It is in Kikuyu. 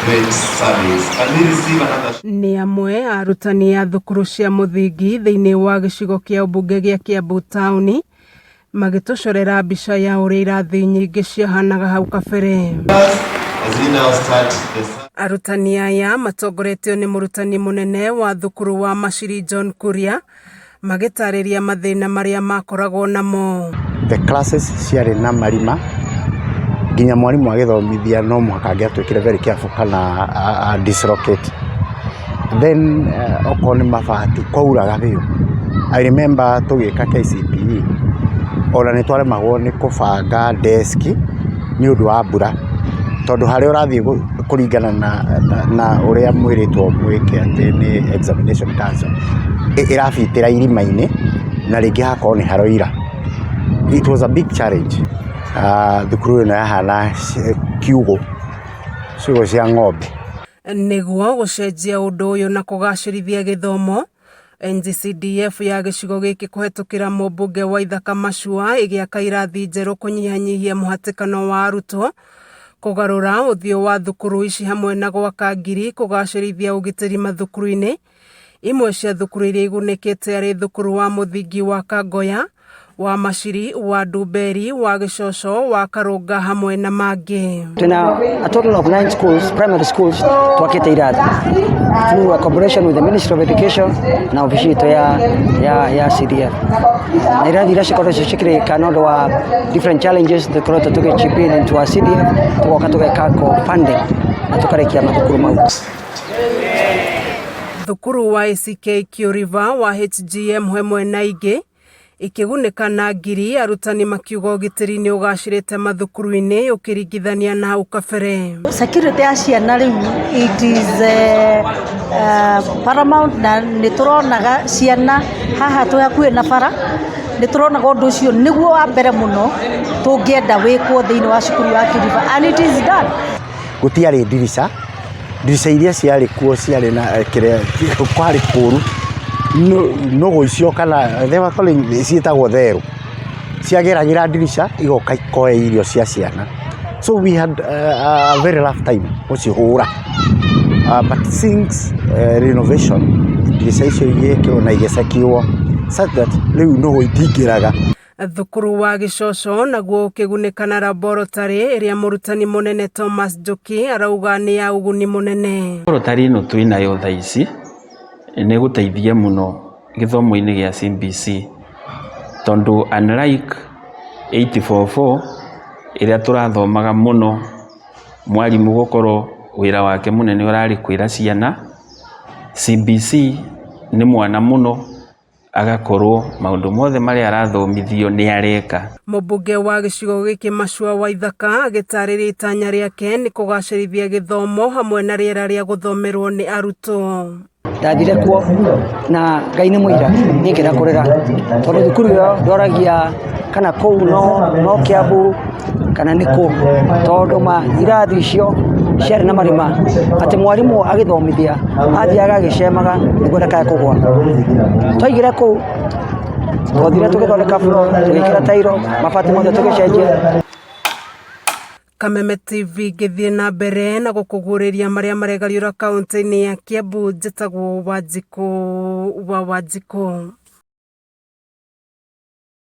Great service. Can we receive another? Nĩ amwe a arutani a thukuru cia mũthingi thĩinĩ wa gĩcigo kĩa ũmbunge gĩa Kiambu taũni magĩtũcorera mbica ya ũrĩa irathi nyingĩ ciahanaga hau kabere. As we now start the Arutani aya matongoretio nĩ mũrutani mũnene wa thukuru wa Maciri John Kuria magĩtarĩria mathĩna marĩa makoragwo namo. The classes ciarĩ na marima nginya mwarimũ agĩthomithia no mũhaka angĩatuĩkire very careful kana a dislocate. Then okorwo nĩ mabati kwauraga biũ. I remember tũgĩka KCPE ona nĩ twaremagwo nĩ kũbanga desk nĩ ũndũ wa mbura tondũ harĩa ũrathiĩ kũringana na ũrĩa mwĩrĩtwo mwĩke atĩ nĩ examination council ĩrabitĩra irima-inĩ na rĩngĩ hagakorwo nĩ haroira. It was a big challenge. Thukuru ĩno yahana kiugũ, ciugũ cia ng'ombe. Nĩguo gũcenjia ũndũ ũyũ na kũgacĩrithia gĩthomo, NGCDF ya gĩcigo gĩkĩ kũhetũkĩra mũmbunge wa Ithaka Macua ĩgĩaka irathi njerũ kũnyihanyihia mũhatĩkano wa arutwo, kũgarũra ũthiũ wa thukuru ici hamwe na gwaka ngiri kũgacĩrithia ũgitĩri mathukuru-inĩ. Imwe cia thukuru iria igunĩkĩte arĩ thukuru wa mũthingi wa Kangoya, wa Maciri, wa Ndumberi, wa Gĩcoco, wa Karũnga hamwe na mangĩ. Twina a total of 9 schools, primary schools twakĩte irathi through a collaboration with the Ministry of Education na obici itũ ya CDF na irathi iria cikoretwo cikĩrĩka nĩ ũndũ wa different challenges tũkoretwo tũgĩ chip in into our CDF, tũgoka tũgeka co-funding na tũkarĩkia mathukuru mau. Thukuru wa ACK River, wa HGM hamwe na ingĩ ikĩgunĩka na ngiri, arutani makiuga ũgitĩri nĩ ũgacĩrĩte mathukuru-inĩ ũkĩringithania na hau kabere. Security ya ciana rĩu it is paramount na nĩ tũronaga ciana haha twĩ hakuhĩ na bara, nĩ tũronaga ũndũ ũcio nĩguo wa mbere mũno tũngĩenda wĩkwo thĩinĩ wa cukuru wa Kiriba and it is done. Gũtiarĩ ndirica, ndirica iria ciarĩ kuo ciarĩ na kĩrĩa kwarĩ kũru, nũgũ icio kana they were calling ciĩtagwo therũ, ciageragĩra ndirica igoka ikoya irio cia ciana. So we had a very rough time gũcihũra. But since renovation, ndirica icio igĩkĩrwo na igĩcekiwo such that rĩu nũgũ itingĩraga. Thukuru wa Gĩcoco naguo ũkĩgunĩka na laboratory ĩrĩa mũrutani mũnene Thomas Njoki arauga nĩ ya ũguni mũnene. Laboratory ĩno twĩnayo thaa ici nĩ ĩgũteithia mũno gĩthomo-inĩ gĩa CBC tondũ unlike 844 ĩrĩa tũrathomaga mũno, mwarimũ gũkorwo wĩra wake mũnene ũrarĩ kwĩra ciana, CBC nĩ mwana mũno agakorwo maũndũ mothe marĩa arathomithio nĩ areka. Mũmbunge wa gĩcigo gĩkĩ Macua Waithaka agĩtarĩria itanya rĩake nĩ kũgacĩrithia gĩthomo hamwe na rĩera rĩa gũthomerwo nĩ arutwo. Ndathire kuo na Ngai nĩ mũira niĩ ngĩenda kũrĩra tondũ thukuru ĩyo ndoragia kana kũu no Kiambu kana nĩ kũ, tondũ ma irathi icio ciarĩ na marima atĩ mwarimũ agĩthomithia athiaga agĩcemaga nĩguo ndakae kũgwa. Twaigire kũu twathire tũgĩthondeka floor, tũgĩkĩra tairo, mabati mothe tũgĩcenjia. Kameme TV ngĩthiĩ na mbere na gũkũguũrĩria marĩa maregariũra kaũntĩ-inĩ ya Kiambu, njĩtagwo Wanjikũ wa Wanjikũ.